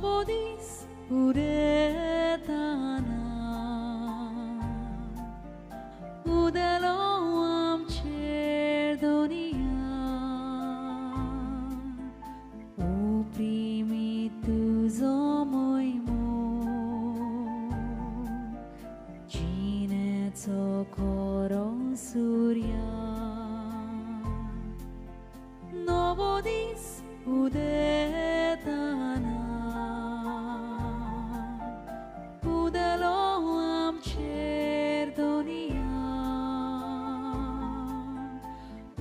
नवो दीस उदेताना उदेलो आमचेर दोनिया ओ प्रेमी तुजो मोयमो जिणेचो खरो सुर्या नवो दीस उदेताना उदेलो आमचेर दोनिया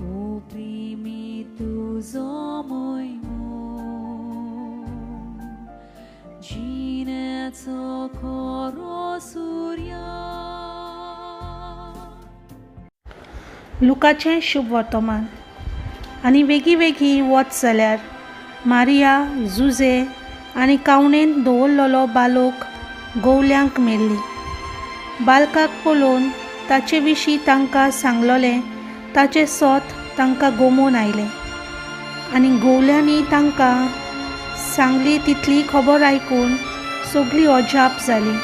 ओ प्रेमी तुजो मोयमो जिणेचो खरो सुर्या. लुकाचें शुभ वर्तमान. आनी वेगीं वेगीं वच जाल्यार मारिया, जुजे आनी कावणेंत दवरलेलो बालोक गोवल्यांक मेल्ली. बालकाक पळोवन ताचे विशीं तांकां सांगलोलें ताचें सोत तांकां गोमोवन आयलें. आनी गोवल्यांनी तांकां सांगली तितली खबर आयकून सगळीं अजाप जालीं.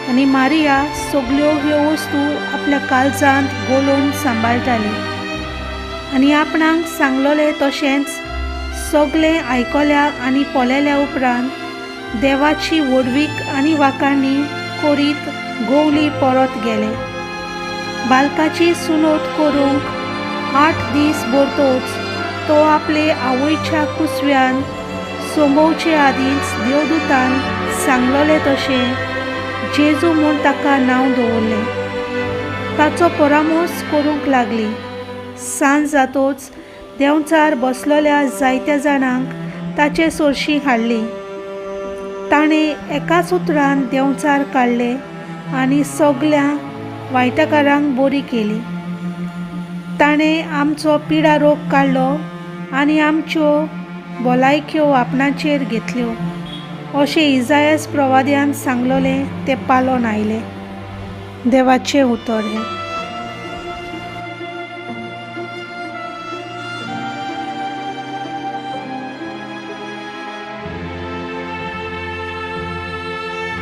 आनी मारिया सगल्यो ह्यो वस्तू आपल्या काळजांत गोलोवन सांबाळटाली. आनी आपणाक सांगलोलें तशेंच सगळें आयकल्या आनी पळयल्या उपरांत देवाची व्हडवीक आनी वाखाणी करीत गोवली परत गेले. बालकाची सुनोत करूंक 8 दीस भरतोच तो आपले आवयच्या कुसव्यान सोंबोवचे आदींच देवदूतान सांगलोलें तशें जेजू म्हूण ताका नांव दवरलें. ताचो परामोस करूंक लागली. सांज जातोच देंवचार बसलोल्या जायत्या जाणांक ताचे सोरशीं हाडली. ताणें एकाच उतरान देंवचार काडले आनी सगल्या वायटकारांक बरी केली. ताणें आमचो पिडा रोग काडलो आनी आमच्यो भलायक्यो आपणाचेर घेतल्यो अशें इजायस प्रवाद्यान सांगलोलें तें पालोन आयलें. देवाचें उतर हें.